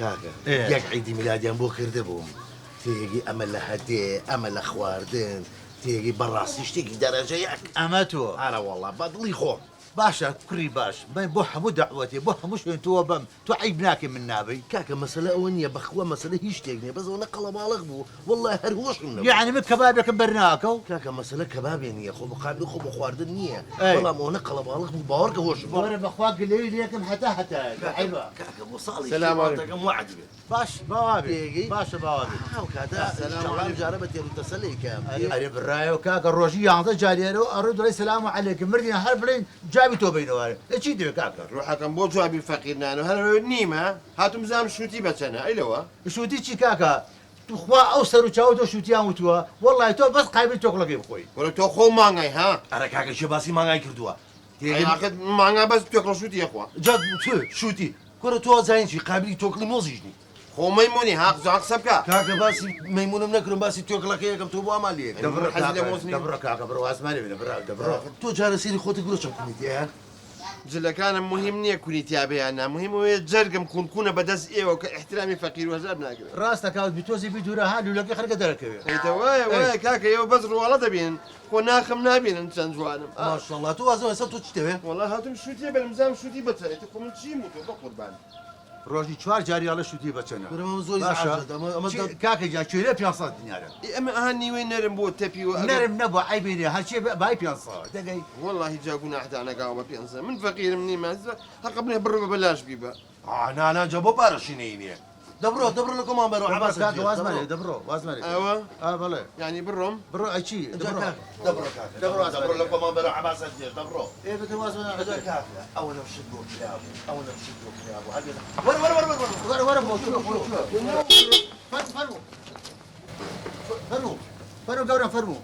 کاکە یەک عیدی میلادیان بۆ کردبووم تێگەی ئەمە لە هەدێ ئەمە لە خواردن تێگەی بەڕاستی شتێکی دەرەجە یەک. ئەمە تۆ. ئەرە وەڵا بە دڵی خۆم. باشە کوڕی باش من بۆ هەموو دەعوەتێ بۆ هەموو شوێن تۆ بم تۆ عەیب ناکەی من نابەی. کاکە مەسەلە ئەوە نیە بەخوا مەسەلە هیچ شتێک نیە بەس ئەوەنە قەڵەباڵغ بوو وەڵا هەر هۆشم نەبوو. یەعنی من کەبابێکم بەر ناکەو؟ کاکە مەسەلە کەبابێ نیە خۆ مقابلی خۆ بۆ خواردن نیە بەڵام ئەوەنە قەڵەباڵغ بوو باوەڕکە هۆشم نەبوو. وەرە بەخوا گلەیی لێکەم هەتا هەتایە عەیبە. کاکە بۆ ساڵی سلام شتێ علیکم. ماتەکەم وەعد بێ. باش باوا بێ تێگەی؟ باشە باوا بێ. ئەو کاتە ئەم جارە بە تێر و تەسەلێ کە ئەرێ برایەوە کاکە ڕۆژی یانزە جار لێرەوە ئەڕۆی دەڵێی سەلام عەلەیکم مردین هەر بڵێین جوابی تۆ بەینەوە ئەرێ چی دەوێ کاکە؟ ڕوحەکەم بۆ جوابی فەقیر نانۆ هەر ئەوێ نیمە هاتوم بزانم شوتی بە چەنە ئەی لەوە. شوتی چی کاکە توخوا ئەو سەر و چاوە تۆ شوتیان وتووە وەڵای تۆ بەس قابیل تۆکڵەکەی بخۆی. کورە تۆ خۆو مانگای ها. ئەرێ کاکە کێ باسی مانگای کردووە ئەی ئاخر مانگا بەس توێکڵە شوتی ئەخوا. جا چ شوتی کورە تۆ ئەزانی چی قابلی تۆکڵی مۆزیش نیت. خۆ مەیمونی ها جوان قسە بکە. کاکە باسی مەیمونم نەکردم باسی توێکڵەکەی ئەکەم تۆ بۆ ئەمان لێ ئەکەی. دەبڕۆ حەزی لە کاکە مۆز نییە. دەبڕۆ کاکە بڕۆ وازمان لێ بێنە بڕۆ دەبڕۆ. تۆ جارە سەیری خۆتت کردوە چەند کونی تیایە؟ جلەکانم موهیم نییە کونی تیا بێ یان نا موهیم ئەوەیە جەرگم کون کونە بە دەست ئێوە کە ئیحترامی فەقیر و هەژار ناگرن. ڕاستە کاک بیتۆزی بیدورە ها لولەکەی خەرکە دەرەکەوێ. ئەیتە وایە وایە کاکە ئێوە بەس ڕواڵە دەبینن خۆ ناخم نابینن چەند جوانم ئا. ماشاءاللە تۆ وازم ئێستا تۆ چیت دەوێ؟ وەڵا هاتوم شوتیە بەرم بزانم شوتی بە چەنە ئیتر خۆ من چیم وتوە بەقوربان. ڕۆژی چوار جاری ئەڵێ شوتی بە چەنە. کورە ئەمە زۆری باشە زەعاجە ئەمە ئەمە چی کاکە گیان کوێرە 500 دینارە. ئێ ئەمە ئەها نیوەی نەرم بۆ تەپیوە ئەگەر. نەرم نەبوە عەیبی نیە هەرچیە بێ بای 500 دەگەی. وەڵاهی جا گوناحتانە کاوە بە 500 من فەقیرم نیمە هەقم نیە بڕ بە بەلاش بیبە. ئا نا نا جا بۆ پارەشی نەینێ. دەبڕۆ دەبڕۆ لە کۆمان بەرەوە دەبڕۆ عەباس کاکە واز دەبڕۆ. مەلێ دەبڕۆ واز مەلێ. ئەوە ئا بەڵێ. یانی بڕۆم؟ بڕۆ ئەی چی جا دەبڕۆ. کاکە دەبڕۆ کاکە دەبڕۆ واز دەبڕۆ مەلێ. لە کۆمان بەرەوە عەباس دێش دەبڕۆ. ئێ بەتە واز مەلێ جا کاکە ئەوەنەم شت بۆ کرابوو ئەوەنەم شت بۆ کرابوو هەر بێ وەرە وەرە وەرە وەرە وەرە وەرە بۆ کوێ بۆ کوێ. فەرموو فەرموو فەرموو فەرموو گەورەم فەرموو.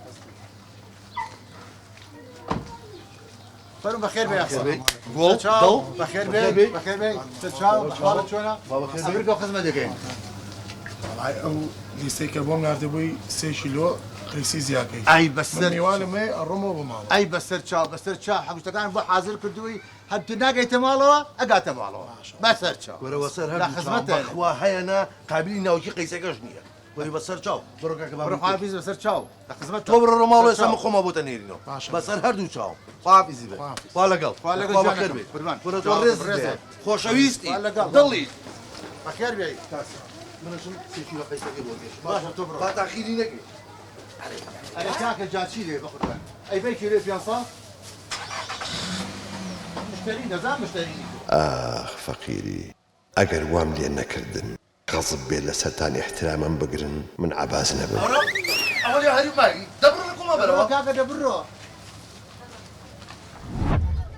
فەرموو بەخێر بێ یاخوا. گوڵ چاو دڵ بەخێر بێ بەخێر بێ چاو حاڵت چۆنە ئەمریکا خزمەت دەکەین. وەڵای ئەو لیستەی کە بۆم ناردبووی سێ کیلۆ قەیسی زیاکەی ئەی من بەسەر میوانم هەیە ئەڕۆمەوە بۆ ماڵەوە. ئەی بەسەر چاو بەسەر چاو حەموو شتەکان بۆ حازر کردووی هەر تو ناگەیتە ماڵەوە ئەگاتە ماڵەوە بەسەر چاو وەرە وەسەر لە هەردوو چاوم خزمەتە بەخوا هەیە نا قابلی ناوکی قەیسەکەش نییە وەری بەسەر چاو بڕۆ کاکە با بڕۆ من خواحافیز بەسەر چاو لە خزمەت تۆ بڕۆ ماڵەوە ئێستا چاو. من خۆمان بۆتە نێرینەوە باشە. بەسەر هەردوو چاوم خواحافیزی بێ خواحافیز. خوا لەگەڵ خوا لەگەڵ خوا گیانەکەم. بەخێر بێ قوربان. کورە تۆ چاو، ڕێز ڕێز بێ بێ. خۆشەویستی خوا لەگەڵ. دڵی بەخێر بێی منەشم سێ کیلۆ قەیسەکەی بۆ پێش باشە تۆ بڕۆ با تاخیری نەکەی ئەرێ کاکە جا چی دەوێ بەقوربان ئەی بەی کیلۆی 500 مشتری نەزان مشتری نی تۆ. ئاخ فەقیری ئەگەر وام لێ نەکردن غەزب بێ لەسەرتان ئیحترامم بگرن من عەباس نەبم. ئەوە ئەوە لێ هەری ماوی دەبڕۆ لە کۆما دەبڕۆ بەرەوە. کاکە دەبڕۆ.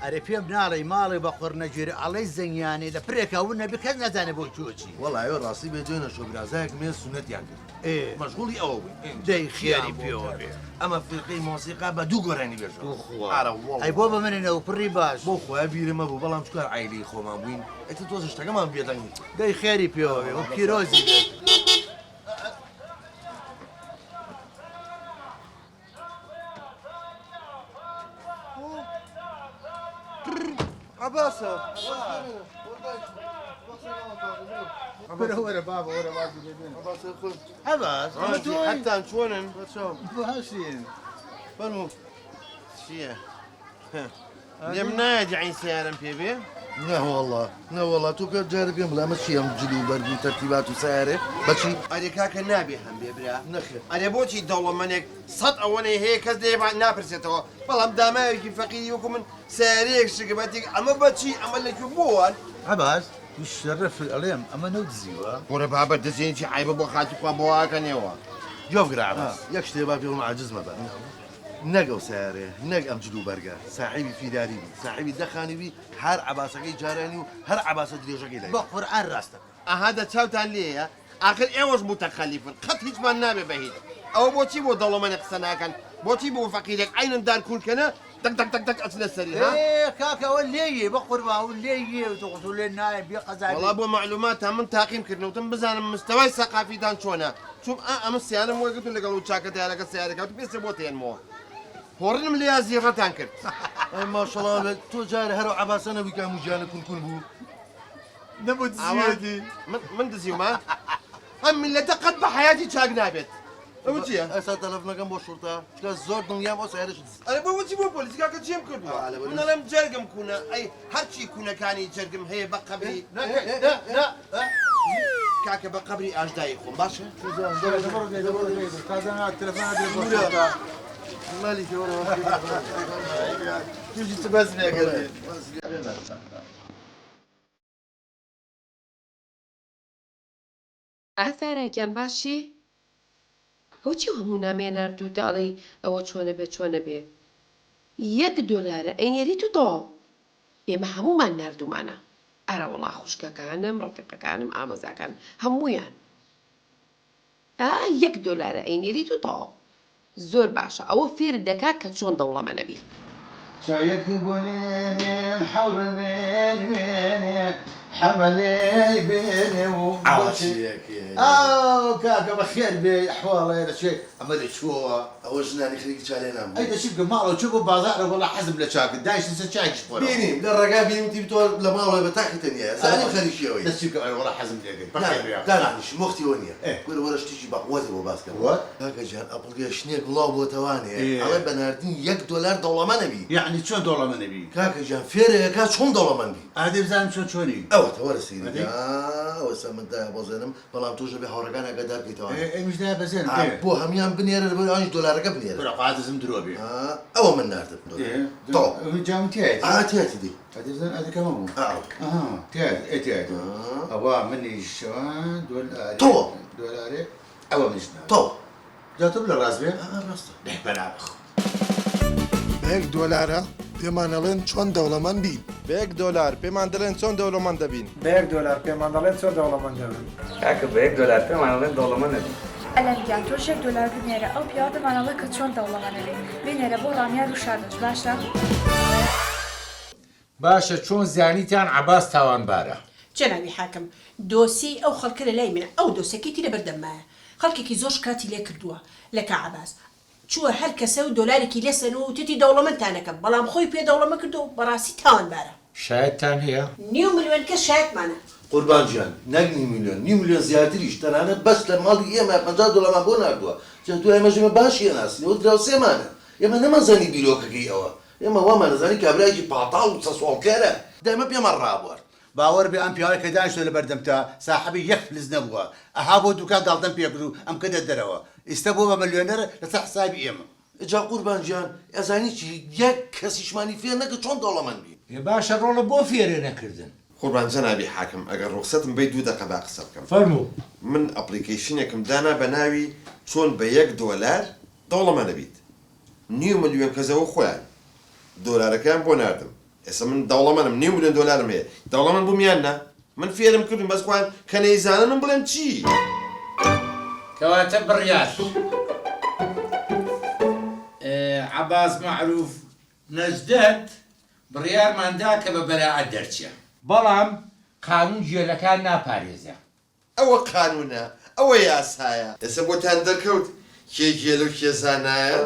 ئەرێ پێم ناڵێی ماڵێ بە قوڕ نەگیرێ ئەڵێی زەنگیانەی لە پرێکا ون نەبێ کەس نازانێ بۆ کوێ چی. وەڵا ئەوە ڕاستی بێ دوێنێ شەو برازایەکم هەیە سوننەتیان کرد ئێ مەشغوڵی ئەوە بووین ئینجا دەی چیان خێری بۆ پێوە کرد بێ. ئەمە فیرقەی مۆسیقا بە دوو گۆرانی بێژەوە توخوا ئارە ئەی بۆ وەڵا بە منی نەبوو کوڕی باش. بۆ خۆیا بیرم مەبوو بەڵام چکار عایلەی خۆمان بووین ئیتر تۆزە شتەکەمان بێدەنگ کرد. دەی خێری پێوە بێ و پیرۆزی بێت. عەباسە. وەرە وەرە بابە وەرە وازی لێ بێنە. عەباس ئەمە تۆی؟ حەتان چۆنن؟ باشین. فەرموو چییە؟ لێم نایەت یەعنی سەیارەم پێ بێ؟ نەوەڵا نەوەڵا تۆ پێ جارە پێم بڵێ ئەمە چیە ئەم جل و بەرگ و تەرتیبات و سەیارێ بەچی؟ ئەرێ کاکە نابێ هەم بێ برا. نەخێر. ئەرێ بۆچی دەوڵەمەنێک سەد ئەوەنەی هەیە کەس لێ ناپرسێتەوە بەڵام داماوێکی فەقیری وەکو من سەیارەیەک شکبەتێک ئەمە بەچی ئەمە لەکوێ بۆوان؟ عەباس شەرەف ئەڵێم ئەمە نەو دزیوە؟ کورە بابە دزینی عەیبە بۆ خاتی خوا بۆ واکەنێوە. گوێبگرە عەباس یەک شتێ با پێ بڵێم عاجز مەبە نەک ئەو سەیارەیە نەک ئەم جل و بەرگە ساحێبی فیراری بی ساحێبی دە خانی بی هەر عەباسەکەی جارانی و هەر عەباسە درێژەکەی لای بە قورئان ڕاستە. ئەها دە چاوتان لێیە ئاخر ئێوەش موتەخەلیفن قەت هیچمان نابێ بە هیچ ئەوە بۆچی بۆ دەوڵەمەنێک قسە ناکەن بۆچی بۆ فەقیرێک عەینەن دار کونکەنە دەک دەک دەک دەک ئەچنە سەری ها؟ ئێ کاکە ئەوە لێیێ بە قوربان ئەوە لێیێ و تۆ لێ نایە بێ قەزا وەڵا بۆ مەعلوماتان من تاقیم کردن وتم بزانم مستەوای سەقافیتان چۆنە چوم ئا ئەمە سیانم وەرگرتو لەگەڵ و چاکە تەیارەکە سیارەکە وتم ئێستا بۆ تێنمەوە هۆڕنم لێیا زیڕەتان کرد. ئەی ماشەڵا بێت تۆ جارێ هەر ئەو عەباسە نەبووی کە هەموو گیانت کون کون بوو. نەبوو دزیوێتی. من من دزیومە؟ ئەم میللەتە قەت بە حەیاتی چاک نابێت. ئەوە چییە؟ ئێستا تەلەفونەکەم بۆ شوڕتە چونکە زۆر دڵنیام ئەو سەیارەش دزی. ئەرێ بۆ وەچی بۆ پۆلیس کاکە چیم کردووە؟ من ئەڵێم جەرگم کونە ئەی هەرچی کونەکانی جەرگم هەیە بە قەبری کاکە بە قەبری ئاژدایی خۆم باشە؟ تووشی چ بەزمێکە بێ. ئا سارا گیان باشی؟ ئەوە چی هەموو نامەیە ناردووتە ئەڵێی ئەوە چۆنە بێ چۆنە بێ یەک دۆلارە ئەینێریت و تەواو ئێمە هەموومان ناردوومانە ئەرەوەڵا خوشکەکانم ڕەفیقەکانم ئامۆزاکانم هەموویان ئا یەک دۆلارە ئەینێریت و تەواو زۆر باشە ئەوە فێرت دەکا کە چۆن دەوڵەمەنە بی. چایەک بۆنێنێ حەورەنێ نوێنێ حەمەلێی بێنێ و بۆچی ئاو کاکە بەخێر بێی ئەحواڵێ دەچێ ئەمە لە کوێوە؟ ئەوە ژنانی خەریکی چا لێنان بوون. ئەی دەچی بکە ماڵەوە چۆ بۆ بازاڕە وەڵا حەزم لە چا کرد دانیشتە سەر چایەکیش بخۆرەوە. بینیم لە ڕێگا بینیم وتی تۆ لە ماڵەوەی بە تاقی تەنیایە زانیم خەریکی ئەوەی. دەچی بکە ئەرێ وەڵا حەزم لێ کرد بەخێر بێی. نا دانانیشم وەختی ئەوە نییە. ئێ. کورە وەرە شتێکی بە قوەتت بۆ باس کەم. وەت؟ کاکە گیان application ێک بڵاو بۆتەوانێ ئێ. ئەڵێ بە ناردنی یەک دۆلار دەوڵەمەنەبی. یەعنی چۆن دەوڵەمەنەبی؟ کاکە گیان فێرەکا چۆن دەوڵەمەند بی. ئادەی بزانم چۆن چۆنی؟ ئەوەتە وەرە سەیری ئەدەی؟ کە ئەوەسا من دایابەزێنم بەڵام تۆش ئەبێ هاوڕێکان ئاگادار بکەیتەوە. ئێ ئەمیش دایابەزێنم ئا ئێ. بۆ هەموان بنێرە لەبەر ئەوانیش دۆلارەکە بنێرن. کورە خوا دزم درۆ بێ. ئا ئەوە من ناردم. ئێ تەواو. ئەوە جا من تیایەتی؟ ئا تیایەتی دەی. ئەدەی بزانم ئەدەی کەمە بوو. ئا ئەوە. ئەها تیایەتی ئێ تیایەتی. ئا. ئەوە منیش ئەوە دۆلارێ. تەواو. دۆلارێ ئەوە منیش ناردم. تەواو. جا تۆ بلە ڕاست بێ؟ ئا ڕاستە. دەی بەلا بخۆ. بە یەک دۆلارە پێمان ئەڵێن چۆن دەوڵەمەند بین. بە یەک دۆلار پێمان دەڵێن چۆن دەوڵەمەند دەبین. بە یەک دۆلار پێمان دەڵێن چۆن دەوڵەمەند دەبن. کاکە بە یەک دۆلار پێمان ئەڵێن دەوڵەمەند ئەبین. ئەلەند گیان تۆش یەک دۆلار بنێرە ئەو پیاوە پێمان ئەڵێ کە چۆن دەوڵەمەند ئەبین بینێرە بۆ ڕامیار و شادەش باشە. باشە چۆن زانیتان عەباس تاوانبارە؟ جەنابی حاکم دۆسیەی ئەو خەڵکە لە لای منە ئەو دۆسیەکەیتی لە بەردەممایە خەڵکێکی زۆر شکاتی لێ کردووە لە کا عەباس چووە هەر کەسە و دۆلارێکی لێ سەنووە وتیتی دەوڵەمەندتان ئەکەم بەڵام خۆی پێ دەوڵەمەند کردووە و بەڕاستی تاوانبارە. شایەتتان هەیە؟ نیو ملیۆن کەس شایەتمانە. قوربان گیان نەک نیو ملیۆن، نیو ملیۆن زیاتریش، تەنانەت بەس لە ماڵی ئێمە 50 دۆلارمان بۆ ناردووە، جا تۆ ئێمەش ئێمە باشی ئەناسین، ئەوە دراوسێمانە، ئێمە نەمانزانی بیرۆکەکەی ئەوە، ئێمە وامانەزانی کابرایەکی پاتاڵ و سەسواڵکەرە، دایمە پێمان ڕابوارد. باوەر بێ ئەم پیاوەی کە دانیشتوە لە بەردەمتا ساحەبی یەک فلس نەبووە ئەها بۆ دوکان گاڵتەم پێ کرد و ئەم کردە دەرەوە ئیستە بووە بە ملیۆنەر لەسەر حسابی ئێمە. جا قوربان گیان ئەزانی چی یەک کەسیشمانی فێر نەکرد چۆن دەوڵەمەند بین. ئێ باشە ڕۆڵە بۆ فێرێ نەکردن؟ قوربان جەنابی حاکم ئەگەر ڕوخسەتم بەی دوو دەقە با قسە بکەم. فەرموو. من application ێکم دانا بە ناوی چۆن بە یەک دۆلار دەوڵەمەنەبیت نیو ملیۆن کەس ئەوە خۆیان دۆلارەکەیان بۆ ناردم ئێستا من دەوڵەمەنم نیو ملیۆن دۆلارم هەیە دەوڵەمەند بووم یان نا من فێرم کردوون بەس خۆیان کە نەیزانن من بڵێم چی؟ کەواتە بڕیار. عەباس مەعروف نەجدەت بڕیارمان دا کە بە بەرائەت دەرچێ. بەڵام قانوون گێلەکان ناپارێزێ. ئەوە قانونە ئەوە یاسایە. ئێستا بۆتان دەرکەوت کێ گێلە و کێ زانایە؟